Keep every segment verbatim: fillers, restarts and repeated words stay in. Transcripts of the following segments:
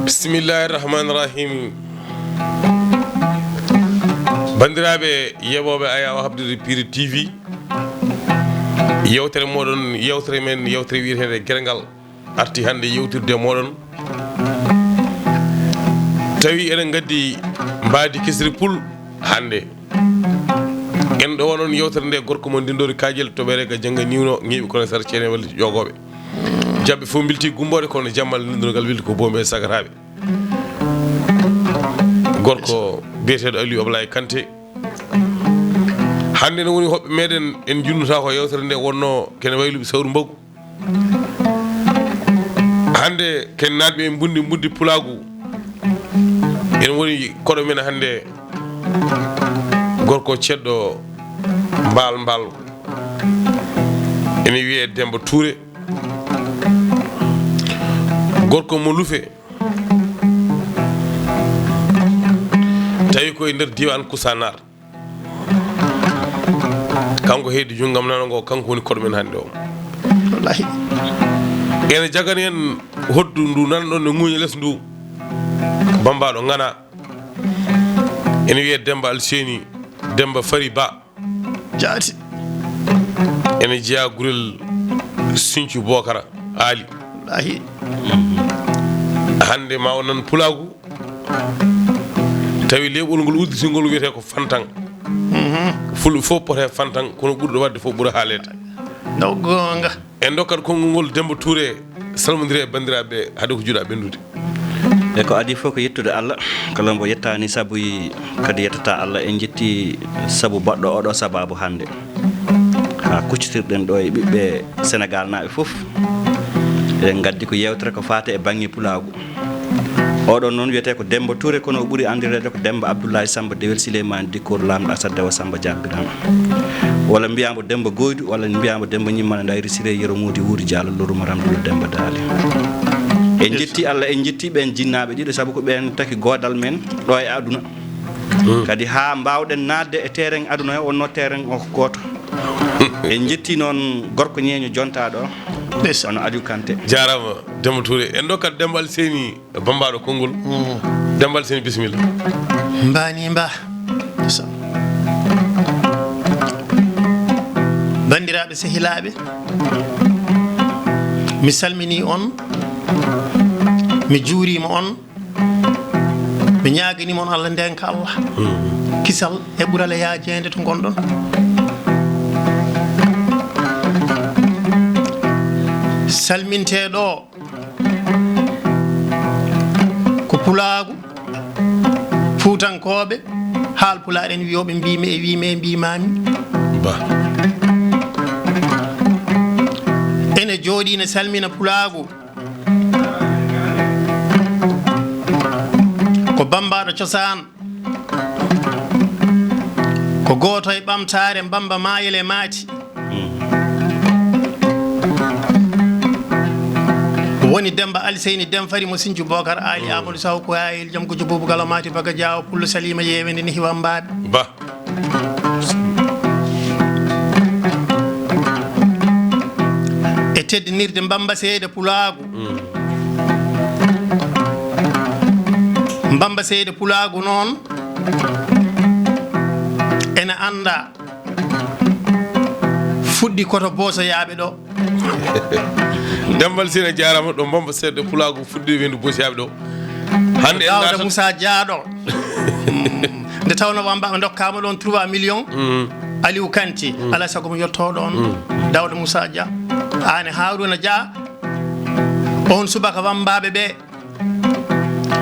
Bismillahi rahmani rahim. Banndiraaɓe yeɓooɓe Ayaw Habdude Pire T V, yewtere mooɗon, yewtere men, yewtere wiyeteende Gerngal, arti hannde yewtirde e mooɗon. Tawi eɗen ngaddi mbaadi kesiri pul hannde. En ɗo wanon yewtere nde gorko mo ndindoori kaajel to ɓeere ga jannga niwno ŋeeɓi kono sara ceene walli ƴoogooɓe. Jaɓɓe fof mbilti gumboode kono jammal ndenndorgal wilti ko boombe e sagataaɓe. Gorko biyeteeɗo Aliou Ablaye Kanté. Hannde no woni hoɓɓe meɗen en junnata ko yewtere nde wonno kene wayluɓe sawru mbagu. Hannde ken naatɓe e mbundi, mbundi pulaagu. Ene woni koɗo men hannde gorko ceɗɗo Mbaal Mbaal. Ene wiyee Demba Touré. Gorko mo Lufe. Tawi ko e nder diiwaan Kusanar. Kanko heedi junngam nano ngo, kanko woni koɗo men hannde o. Wallahi. Ene jagani en hoddu ndu nanɗon ne ŋuuña les ndu. Bambaɗo ŋana. Ene wiyee Demba Alseni, Demba Fari Ba. Jaati. Ene jeyaa gurel Sinthiou Bokara Ali. Wallahi. Hannde ma o nan pulaagu. Tawi leeɓol ngol udditingol wiyetee ko fantan. Fulɓe fof pote fantan, kono ɓurɗo waɗde fof ɓura haaleede. Naw goonga. En ndokkat konngol ngol Demba Touré, salmondire e banndiraaɓe, hade ko juuɗa ɓenndude. E ko adii fof ko yettude Allah, kala mbo yettaani sabu yi-, kadi yettata Allah. En njetti sabu baɗɗo oɗo sababu hannde. Haa kuccotirɗen ɗo e ɓiɓɓe Senegal naaɓe fof. Eɗen ngaddi ko yewtere ko faati e baŋŋe pulaagu. Oɗon noon wiyetee ko Demba Touré, kono o ɓuri anndireede ko Demba Abdoulaye Samba Dewel Souleymane Dikkoor, laamɗo Asad Dewa Samba Jabbiran. Walla mbiyaa mbo Demba Goydu, walla mbiyaa mbo Demba Ñimmana Ndayri Siré Yero Moodi Wuuri Diallo Loruma Ramduɗo Demba Daali. En njetti Allah, en njetti ɓeen jinnaaɓe ɗiɗo, sabu ko ɓeen taki goodal men ɗo e aduna. Kadi haa mbaawɗen naatde e terrain aduna o, wonno terrain o ko gooto. En njetti noon gorko ñeeño jontaaɗo o, Ndeysaan. Hono Aliou Kanté. Jaaraama, Demba Touré. En ndokkat Demba Alseni, bambaɗo konngol. Demba Alseni, bisimilla. Mbani mba. Ndeysaan. Banndiraaɓe, sehilaaɓe, mi salminii on, mi juuriima on. Mi ñaaganii mon Allah, ndeenka Allah, kisal e ɓural e yaajeende to ngonɗon. Salmintee ɗo ko pulaagu, fuutankooɓe, haalpulaar en wiyooɓe mbiimi e wiimi e mbiimaami. Ba. Ene jooɗii ne salmina pulaagu. Ko bambaɗo cosaan, ko gooto e ɓamtaare Mbamba Maayel e Maati. Woni Demba Alseyni Demfari mo Sinju Bokar Ali Amadou Sow ko Ayel Jam ko Jobubu Galo Maati Baga Jaawo Pullo Salima Yeewende Nehi Wambaaɓe. Ba. E teddinirde Mbamba Seede Pulaagu. Mbamba Seede Pulaagu noon ene anndaa, fuɗɗi koto boosoyaaɓe ɗo. Dembal Sine jaaraama ɗo Mbamba Seede Pulaagu fuɗɗi weendu boosiyaaɓe ɗo. Hannde en Daawda naata- Moussa Dia ɗo. Mm. Nde tawnoo Wamba ɓe ndokkaama ɗoon trois millions. Mm. Aliou Kanté, alaa sago mo yetto ɗoon. Mm. Daawda Moussa Dia. Aan e Haruna Dia. On subaka Wambaaɓe ɓe.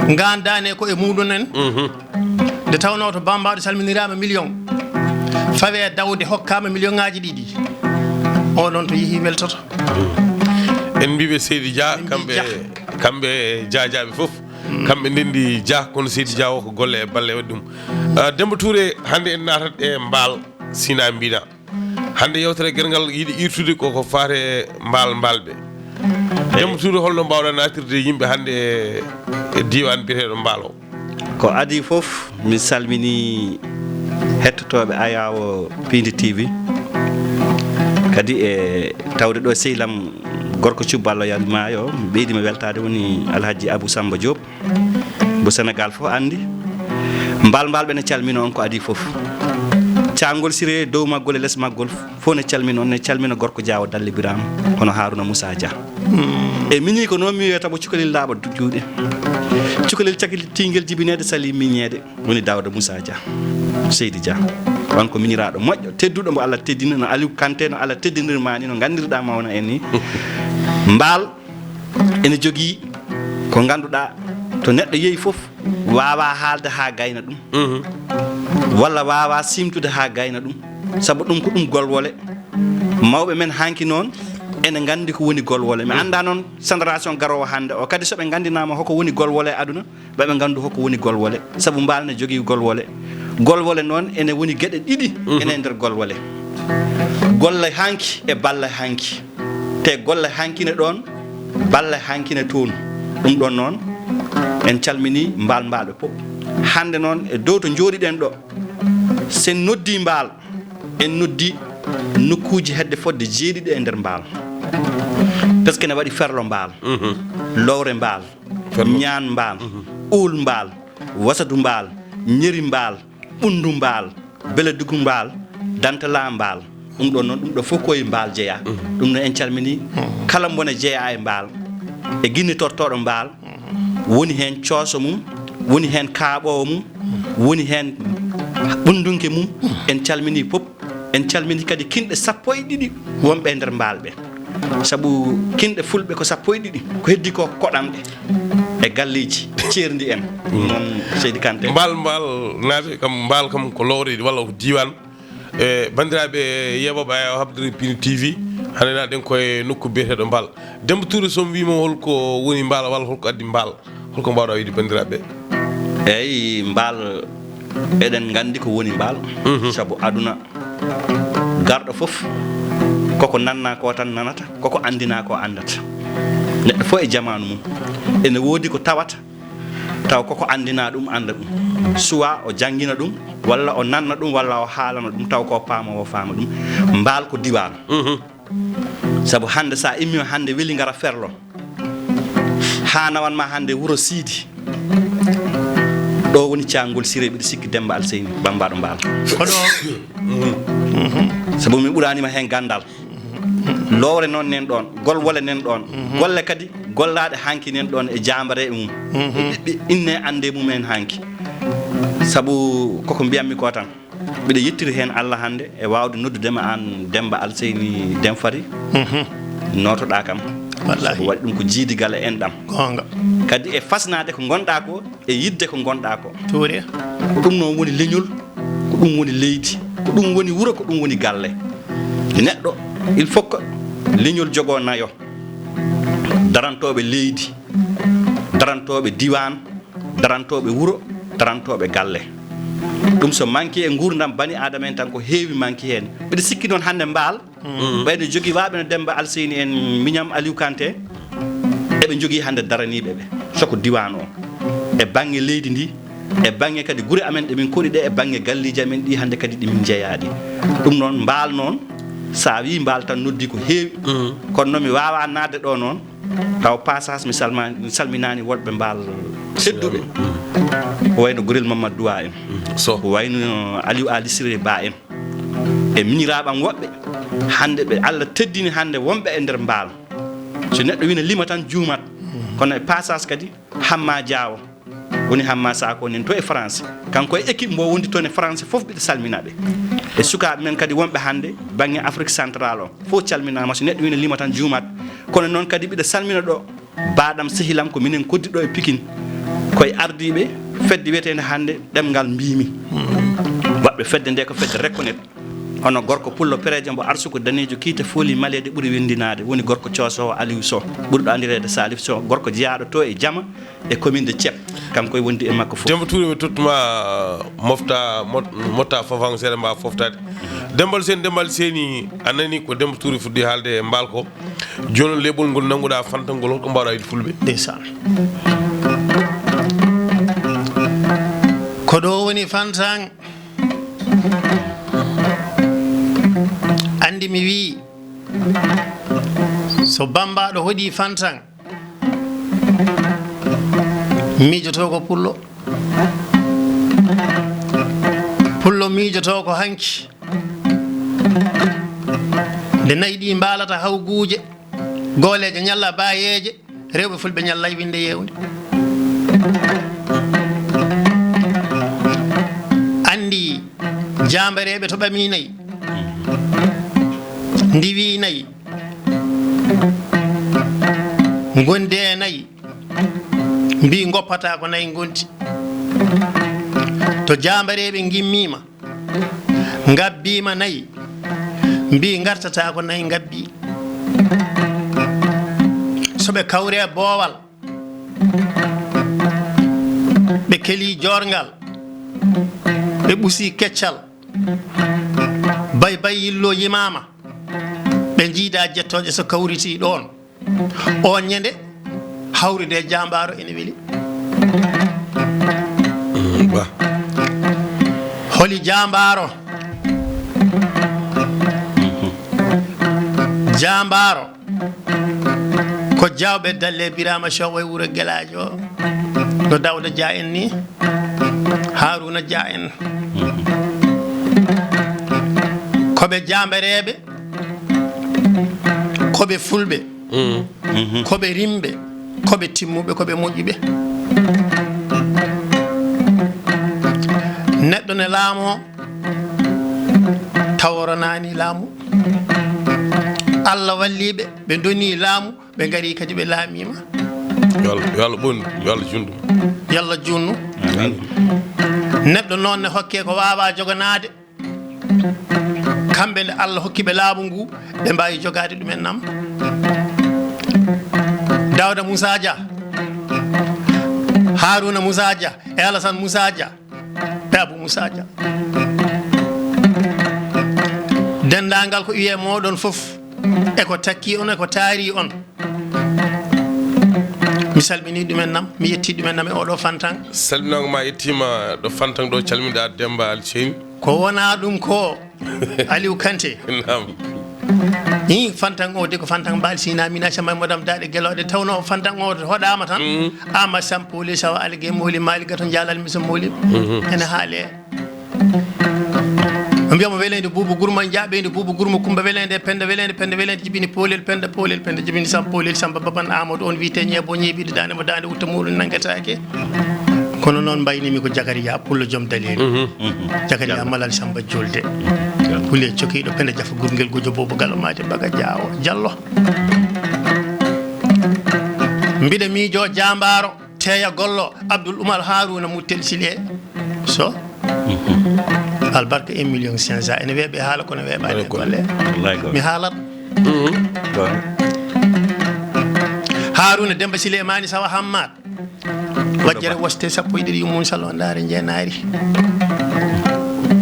Ngaandaane ko e muuɗum en. Mhm. Nde tawnoo to Bambaɗo salminiraama million. Fawee dawde hokkaama million ŋaaji ɗiɗi. O ɗoon to yehi weltoto. En mbiiɓe Seydi Dia, en mbii kamɓe, Dia. Kamɓe e Dia Diaɓe fof. Mm. Kamɓe ndenndi Dia, kono Seydi Dia o ko golle e balle waɗi ɗum. Ah, Demba Touré, hannde en naatat e Mbaal, Sina Mbina. Hannde yewtere gerngal yiɗi irtude ko, ko faate Mbaal, Mbaalɓe. Demba Touré, holno mbaawɗa naatirde yimɓe hannde e, e diiwaan biyeteeɗo Mbaal o? Ko adii fof, min salminii hettotooɓe Ayaawo Piindi T V, kadi e tawde ɗo sehil am Gorko Cubballo Yari Maayo, ɓeydi mi weltaade woni Alhaji Abou Samba Diop, mo Senegaal fof anndi. Mbaal Mbaal ɓe ne calmina on ko adii fof. Caangol Siree, dow maggol e les maggol, fof ne calmina on, ne calmina gorko Jaawo Dalle Biraam, hono Haaruna Moussa Dia. E miñi ko noon mi wiyata mo cukalel laaɓa du-, juuɗe. Cukalel cakitiingel jibineede salii miñeede. Woni Daouda Moussa Dia, Seydi Dia. On ko miñiraaɗo moƴƴo, tedduɗo mo Allah teddini, no Aliou Kanté, no Allah teddinirma ni, no nganndirɗaa mawna en ni. Mbaal ene jogii ko ngannduɗaa, to neɗɗo yehi fof, waawaa haalde haa gayna ɗum. Walla waawaa siimtude haa gayna ɗum. Sabu ɗum ko ɗum golwole. Mawɓe men hanki noon ene nganndi ko woni golwole. Mi anndaa noon génération garoowo hannde o kadi so ɓe nganndinaama hoko woni golwole e aduna, ɓe ɓe nganndu hoko woni golwole. Sabu Mbaal ne jogii golwole. Golwole noon ene woni geɗe ɗiɗi ene nder golwole. Golle hanki e balle hanki. Te golle hanki ne ɗoon, balle hanki ne toon. Ɗum ɗoon noon, en calminii Mbaal Mbaalɓe fof. Hannde noon, e dow to njooɗiɗen ɗo, sen noddii Mbaal, en noddii nokkuuji hedde fodde jeeɗiɗi e nder Mbaal. Parce que ne waɗi Ferlo Mbaal, Lowre Mbaal, Ferlo. Ñaan Mbaal, Uul Mbaal, Wasadu Mbaal, Ñeri Mbaal, Ɓunndu Mbaal, Beledugu Mbaal, Dantala Mbaal. Ɗum ɗo noon, ɗum ɗo fof ko e Mbaal jeyaa. Ɗum noon en calminii kala mbo ne jeyaa e Mbaal, e ginnitortooɗo Mbaal, woni heen cooso mum, woni heen kaaɓoowo mum, woni heen ɓunndunke mum. En calminii fof. En calminii kadi kinɗe sappo e ɗiɗi wonɓe e nder Mbaal ɓe. Sabu kinɗe fulɓe ko sappo e ɗiɗi, ko heddi ko koɗanɗe e galleeji ceerndi en. Noon, Seydi Kanté. Mbaal, Mbaal naate kam, Mbaal kam ko lowre walla ko diiwaan. E banndiraaɓe yeeɓooɓe Habdiri Pini T V, hannde naɗen koye nokku biyeteeɗo Mbaal. Demba Touré, so mi wiima hol ko woni Mbaal walla hol ko addi Mbaal, hol ko mbaawɗaa wiide banndiraaɓe? Eeyi, Mbaal, eɗen nganndi ko woni Mbaal. Sabu aduna, garɗo fof, koko nanna ko tan nanata, koko anndina ko anndata. Neɗɗo fof e jamaanu mum. Ene woodi ko tawata, taw koko anndina ɗum, annda ɗum. Soit o janngina ɗum, walla o nanna ɗum, walla o haalana ɗum, taw ko paamoowo, o faama ɗum. Mbaal ko diiwaan. Sabu hannde, so a immii hannde Weli ngara Ferlo, haa nawan ma hannde Wuro Siidi, ɗo woni caangol Siree, mbiɗa sikki Demmba Alseyni, bammbaaɗo Mbaal. Ko ɗo. Sabu mi ɓuraani ma heen ganndal. Lowre noon nen ɗoon, golwole nen ɗoon, golle kadi gollaaɗe hanki nen ɗoon e jaambare e mum. E ɓiɓɓe inne annde mum en hanki. Sabu koko mbiyammi ko tan, mbiɗa yettiri heen Allah hannde e waawde noddude ma aan Demmba Alseyni Demfari. Nootoɗaa kam. Wallaahi. Sabu waɗi ɗum ko jiidi gala enɗam. Goonga. Kadi e fasnaade ko ngonɗaa ko, e yiɗde ko ngonɗaa ko. Tuure. Ko ɗum noon woni leñol, ko ɗum woni leydi, ko ɗum woni wuro, ko ɗum woni galle. Neɗɗo, il faut que leñol jogoo nayo. Darantooɓe leydi, darantooɓe diiwaan, darantooɓe wuro, darantooɓe galle. Ɗum so manki e nguurndam bani Aadama en tan, ko heewi manki heen. Mbiɗa sikki noon hannde Mbaal, ɓayno jogii waaɓe no Demmba Alseyni en, miñam Aliou Kanté, eɓe njogii hannde daraniiɓe ɓe, soko diiwaan o, e bannge leydi ndi, e bannge kadi gure amen ɗe min koɗi ɗe, e bannge galleeji amen ɗi hannde kadi ɗi min njeyaa ɗi. Ɗum noon, Mbaal noon, so a wii Mbaal tan noddi ko heewi. Kono noon mi waawaa naatde ɗo noon, taw passage mi salma-, mi salminaani wonɓe Mbaal tedduɓe. Ko wayno Gorel Mamadou Duwa en. So. Ko wayno Aliou Ali Siré Ba en. E miñiraaɓe am woɓɓe, hannde ɓe Allah teddini hannde wonɓe e nder Mbaal. So neɗɗo wina lima tan juumat. Kono e passage kadi, Hamma Diawo, woni Hamma Sako nen to e France. Kanko e équipe mbo wondi toon e France fof mbiɗa salmina ɓe. E sukaaɓe men kadi wonɓe hannde bannge Afrique Central o, fof calminaama. So neɗɗo wina lima tan juumat. Kono noon kadi mbiɗa salmina ɗo baaɗam, sehilam, ko minen koddi ɗo e Pikine. Koye ardiiɓe fedde wiyeteende hannde Ɗemngal Mbiimi. Waɗɓe fedde nde ko fedde Reconnect. Hono gorko pullo pereejo mbo arsuko daneejo kiite fooli maleede ɓuri winndinaade, woni gorko coosoowo Aliou Sow, ɓurɗo anndireede Salif Sow, gorko jeyaaɗo to e Jama e commune de Thiep. Kanko e wondi e makko fof. Demba Touré, mi tottuma mofta, mot-, motta fofang seeɗa mba foftaade. Dembal Seni, Dembal Seni, a nani ko Demba Touré fuɗɗi haalde e Mbaal ko. Jooni leeɓol ngol nannguɗaa fantangol, holko mbaawɗaa wiide fulɓe? Ndeysaan. Ko ɗo woni fantang. Anndi mi wii, so To Bammbaaɗo hoɗi Fantan, miijotoo ko Pullo. Pullo miijotoo ko hanki. Nde nayi ɗi mbaalata hawguuje, gooleeje ñalla baayeeje, rewɓe fulɓe ñalla e winde yeewnde. Anndi jaambareeɓe to ɓami nayi, ndiwi nayi, ngonde nayi, mbi ngoppata ko nayi ngondi. To jaambareeɓe ngimmiima, ngabbiima nayi, mbi ngartata ko nayi ngabbi. So ɓe kawre boowal, ɓe keli joorngal, ɓe ɓusi keccal, bay bay yillo yimaama, ɓe njiida jettooje so kawriti ɗoon. Oon ñande, hawrude e jaambaaro ene weli. Mm, ba. Holi jaambaaro? Jaambaaro ko Jawɓe Dalle Biraama Sow e wuro Gelaajo, no Dawda Dia en ni, Haruna Dia en. Ko ɓe jaambareeɓe, ko ɓe fulɓe, ko ɓe rimɓe, ko ɓe timmuɓe, ko ɓe moƴƴuɓe. Neɗɗo ne laamoo, tawa ronaani laamu. Allah walliiɓe, ɓe ndonii laamu, ɓe ngarii kadi ɓe laamiima. Yo Allah, yo Allah ɓoon, yo Allah junɗum. Yo Allah junnu. Amiin. Neɗɗo noon ne hokkee ko waawaa joganaade. Kamɓe nde Allah hokki ɓe laamu ngu, ɓe mbaawi jogaade ɗumen nam. Daawda Muusaa Jah, Haaruuna Muusaa Jah, e Alasan Muusaa Jah, e Abu Muusaa Jah. Denndaangal ko wiyee mooɗon fof, e ko takki on, e ko taari on. Mi salminii ɗumen nam, mi yettii ɗumen nam e oɗo Fantaŋ. Salminaango ma yettiima ɗo Fantaŋ ɗo, calminɗaa Demmba Alseyni. Ko wonaa ɗum ko, Aliou Kanté. Naam. Ii, Fantaŋ o de ko Fantaŋ Mbaali Sina Mina Samba Madame Daade Gelooɗe, tawno Fantaŋ o hoɗaama tan. Mm. Ama Sam Poli Sawa Alge Moli Mali Gato Jalal Miso Moli. Mhm. Ene haale. Ɓe mbiya mo weleende buubu gurma, jaaɓeende buubu gurma, kumba weleende, penda weleende, penda weleende, jibini poolel, penda poolel, penda jibini sam poolel, samba baban Amadou, on wiyte ñeebo, ñeebiɗo daande mo daande wutta muɗum nanngetaake. Kono noon mbaynimi ko Jakariya Pullo joom daleeli. Mhm. Jakariya Malal Samba Julde. Pule cokiiɗo penda jafa gurngel gojo bobo galo maade baga jaawo Jallo. Mbiɗa miijo jaambaaro. Teeya gollo Abdoul Oumar Harouna Moutel Silé Sow. Albarka un million cinq cent. Ene weeɓe haala kono weeɓaani e golle. Wallaay golle. Mi haalat. Golle. Harouna Demba Silemani Sawa Hammat. Wajjere woste sappo e ɗiɗi yummum salo ndaare njeenaari.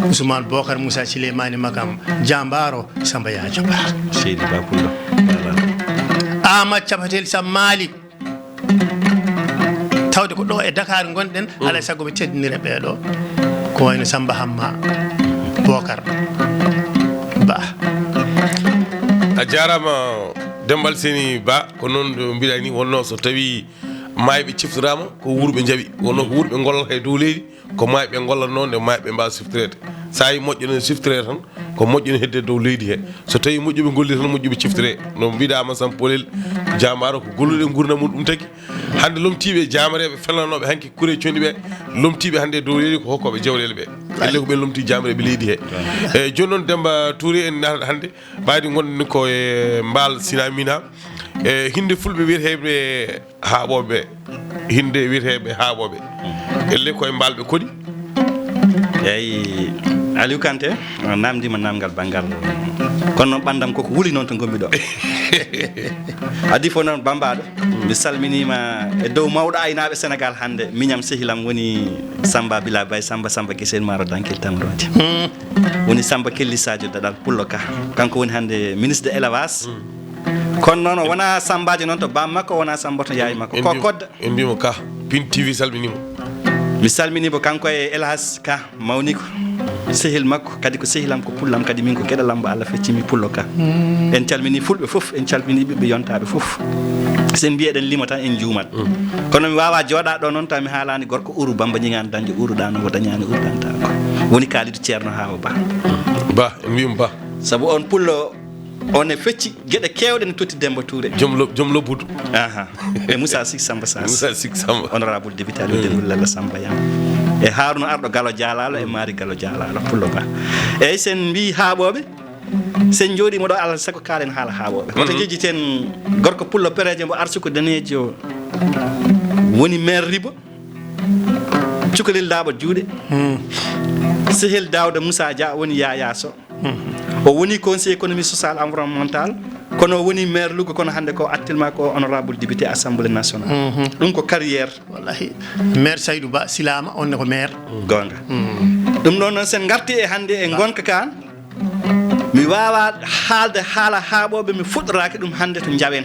Ousmane Bokar Moussa Silemani Makam Jambaaro Samba Yaajo Ba. Seydi Ba Pullo. Amat Capatel Sam Malik. Tawde ko ɗo e Dakar ngonɗen, alaa e sago mi teddinira ɓeeɗo. Ko wayno Samba Hamma, Bokar Ba. A jaaraama, Demba Alseyni Ba. Ko noon no mbiɗa ni, wonno so tawi maayɓe ciftoraama, ko wuurɓe njaɓi. Wonno ko wuurɓe ngollata e dow leydi, ko maayɓe ngollatnoo nde maayɓe mbaawa siftoreede. So a yii moƴƴo ne siftoree tan, ko moƴƴo ne hedde dow leydi he. So tawi moƴƴuɓe ngolli tan, moƴƴuɓe ciftoree. No mbiɗa ma Sam Polel, jaamaaro ko golluɗe nguurndam mum ɗum tagi. Hannde lomtiiɓe jaamareeɓe felnanooɓe hanki kure coni ɓe, lomtiiɓe hannde e dow leydi ko hokkooɓe jawleele ɓe. Elle ko ɓe lomti jaamareeɓe leydi he. E jooni noon Demba Touré en naatata hannde, ɓayde ngonɗen ko e Mbaal Sinamina. E hinde fulɓe wiyeteeɓe haaɓooɓe, hinde wiyeteeɓe haaɓooɓe. Elle koye Mbaal ɓe koɗi. Eyi, Aliou Kanté, a naamndiima naamngal banngal. Kono noon ɓanndam koko wuli noon to ngonmi ɗo. Adii fof noon Bambaaɗo, mi salminiima e dow mawɗo aynaaɓe Senegaal hannde. Miñam sehilam woni Samba Bila Bay Samba, Samba Kesel Maaro Dankel Tamroodi. Woni Samba Kelli Sadio Daɗal Pullo Ka. Kanko woni hannde ministre de élevage. Kono noon o wonaa Sambaajo noon to baam makko, o wonaa Samba to yaay makko. Ko kodda. En mbiyii mo Ka, Pin T V salminiima. Mi salminii mo kanko e El Hadj Ka, mawni ko. Sehil makko kadi ko sehil am, ko pullo am kadi, min ko Geɗe Lambo, Allah feccimi pullo ka. En calmini fulɓe fof, en calmini ɓiɓɓe yontaaɓe fof. So en mbiyi eɗen lima tan, en njuumat. Kono mi waawaa jooɗaade ɗo noon taw mi haalaani gorko Uru Bamba Ñiŋaan Dañjo, Uru ɗaano o dañaani, Uru ɗaantaako. Woni kaalidu Ceerno Haawa Ba. Ba, en mbiyum Ba. Sabu on pullo, on e fecci geɗe keewɗe ne totti Demba Touré. Joom lo-, joom lobbudu. Aha. E Moussa Sy Samba Sass. Moussa Sy Samba. Honorable député Aliou Dembourou Lalla Samba Yane. E Harouna Arɗo Galo Dialalo, e Mari Galo Dialalo, pullo Ba. Eyyi, sen mbi haaɓooɓe, sen jooɗiima ɗo, alaa sago kaalen haala haaɓooɓe. Koto jejjiten gorko pullo pereejo mbo arsuko daneejo woni maire Ribo. Cukalel Daaba Juuɗe. Sehel Daouda Moussa Dia woni Yaya Sow. O woni conseiller économie sociale environnementale, kono o woni maire Louga, kono hannde ko actuellement ko honorable député assemblée nationale. Ɗum ko carrière. Wallahi. Maire Saydou Ba Silama, on ne ko maire. Goonga. Ɗum ɗoon noon, sen ngarti e hannde e ngonka kan, mi waawaa haalde haala haaɓooɓe, mi fuɗɗoraaki ɗum hannde to Njawen.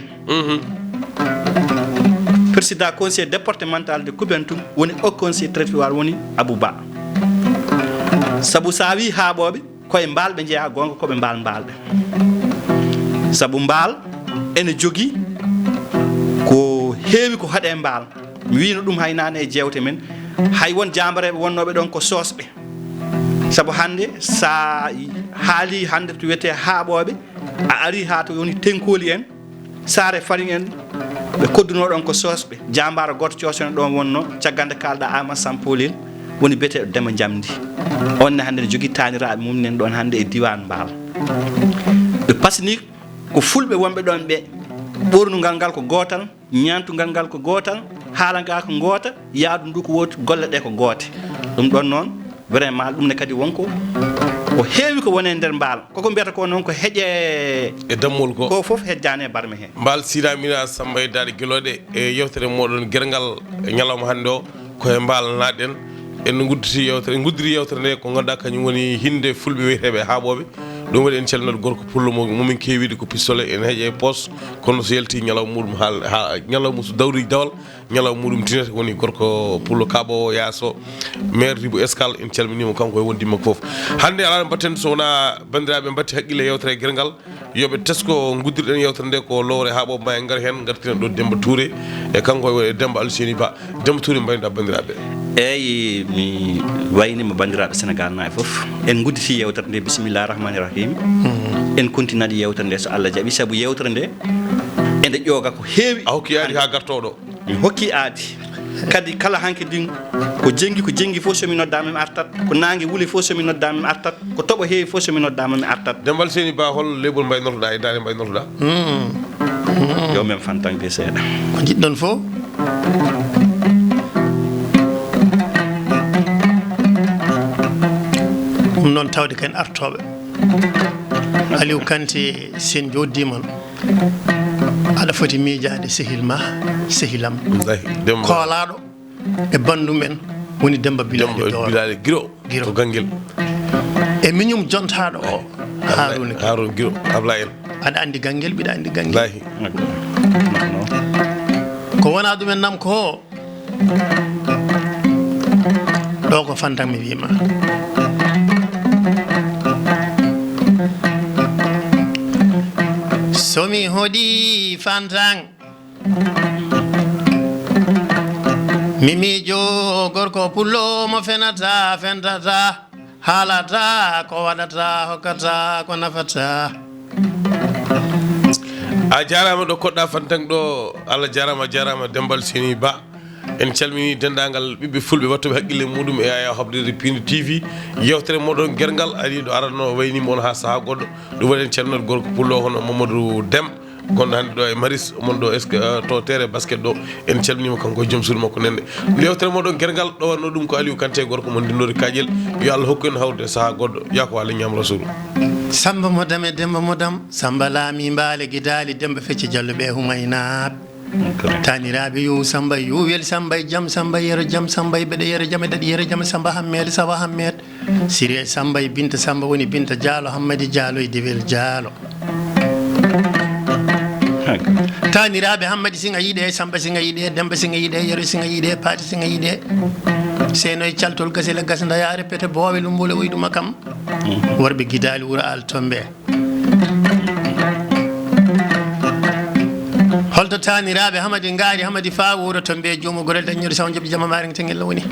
Président conseil départemental de Koubentoum woni o conseil territoire woni Abou Ba. Sabu so a wii haaɓooɓe, ko e Mbaal ɓe njeyaa, goonga, ko ɓe Mbaal, Mbaalɓe. Sabu Mbaal ene jogii ko heewi ko haɗe Mbaal. Mi wiino ɗum hay naane e jeewte men. Hay won jaambareeɓe wonnooɓe ɗoon ko soosɓe. Sabu hannde, so a haalii hannde to wiyetee haaɓooɓe, a arii haa to woni Tenkooli en, Saare Fariŋ en, ɓe koddunoo ɗoon ko soosɓe. Jaambaaro gooto coosɗo en ɗoon wonnoo, caggal nde kaalɗaa, Aamadu Sampaali, woni biyeteeɗo Demba Njamndi. On ne hannde ne jogii taaniraaɓe mum en ɗoon hannde e diiwaan Mbaal. Ɓe pasnii ko fulɓe wonɓe ɗoon ɓe. Ɓoornungal ngal ko gootal, ñaantungal ngal ko gootal, haala ngaa ko ngoota, yaadu ndu ko wooti, golle ɗe ko goote. Ɗum ɗoon noon, vraiment, ɗum ne kadi wonko ko heewi ko woni e nder Mbaal. Koko mbiyata ko noon ko heƴe e dammol ko. Ko fof hejjaani e barme hee. Mbaal Sira Mira Samba e Daade Gelooɗe e yeewtere mooɗon Gerngal e ñalawma hannde o, ko e Mbaal naatɗen. En ngudditi yeewtere, en nguddiri yeewtere nde ko ngannduɗaa kañum woni hinnde fulɓe wiyeteeɓe haaɓooɓe. Ɗum waɗi en calminat gorko pullo mo, mo min keewiɗo ko pistolet, ene heƴa e poos, kono so yalti ñalawma muɗum haal-, ha, ñalawma so dawri dawal, ñalawma muɗum tinata, woni gorko pullo kaaɓoowo Yaya Sow, maire Ribo Escale, en calminiima kanko e wondiiɓe makko fof. Hannde alaa no mbaɗten so wonaa banndiraaɓe mbatti haqqille e yeewtere Gerngal, yo ɓe tesko nguddirɗen yeewtere nde ko lowre haaɓooɓe ma en ngar heen, ngartiren ɗo Demba Touré e kanko e Demba Alseni Ba. Demba Touré, mbaynoɗaa banndiraaɓe? Eeyi, mi wayniima banndiraaɓe Senegaal naaɓe fof. En ngudditii yeewtere nde, bisimillahi rahmaani rahim. En kontinat yeewtere nde so Allah jaɓi, sabu yeewtere nde ene ƴooga ko heewi. A hokki aadi haa gartooɗo. Mi hokki aadi. Kadi kala hanki din, ko jengi, ko jengi fof so mi noddaama mi artat, ko naange wuli fof so mi noddaama mi artat, ko toɓo heewi fof so mi noddaama mi artat. Demba Alseni Ba, hol leebol mbaynortoɗaa e daande mbaynortoɗaa? Yo men fantange seeɗa. Ko njiɗɗon fof? Ɗum noon tawde ko en artooɓe. Aliou Kanté, sen jooɗdiima, aɗa foti miijaade sehil ma, sehilam. Wallaahi, Demba. Koolaaɗo e banndum en woni Demba Bilali Demba Dooro. Bilali Giro. Giro. To Ganngel. E miñum jontaaɗo o, Harouna Giro. Harouna Giro, Ablaye en. Aɗa anndi Ganngel, mbiɗa anndi Ganngel. Wallaahi. Ko wonaa ɗum en nam ko ɗo ko Fantan mi wiima. So mi hoɗi Fantan, mi miijo gorko pullo mo fenata, fentata, haalata ko waɗata, hokkata ko nafata. A jaaraama ɗo koɗɗa Fantan ɗo. Allah jaaraama, a jaaraama Demba Alseni Ba. En calmini denndaangal ɓiɓɓe fulɓe waɗtuɓe haqqille muɗum e Yaya Hoɓde Pindi T V. Yeewtere mooɗon Gerngal ari ɗo aranno wayniima on haa sahaa goɗɗo. Ɗum waɗi en calminat gorko pullo hono Mamadou Dem, gonɗo hannde ɗo e Maris, mon ɗo, est-ce que, euh, to terrain basket ɗo. En calminiima kanko e joom suudu makko Nenne. Yeewtere mooɗon Gerngal ɗo waɗno ɗum ko Aliou Kanté, gorko mon Ndinnoori Kaƴel. Yo Allah hokku en hawrude e sahaa goɗɗo. Yaa ko Allah ñaam Rasuulu. Samba mo Dam e Demba mo Dam, Samba Laami Mbaale Gidaali, Demba Fecce Jallo ɓe Humaynaaɓe. Taaniraaɓe yo Samba, yo wel Samba e jam, Samba e yero jam, Samba e beɗe yero jam, e daɗi yero jam, Samba Hammeed, Samba Hammeed. Siri e Samba e Binta, Samba woni Binta Jaalo, Hammadi Jaalo e Dewel Jaalo. Taaniraaɓe Hammadi Siŋa yiɗe, Samba Siŋa yiɗe, Demba Siŋa yiɗe, Yero Siŋa yiɗe, Paati Siŋa yiɗe. Seyno e caltol gasila gasnda yaare pete boowe lumbole woy ɗuma kam. Worɓe gidaali wuro al tombe. Holto taaniraaɓe hamadi ngaari hamadi faa wuro tombe joomu gorel daññoɗo sawo jaɓi jama maari tengel woni.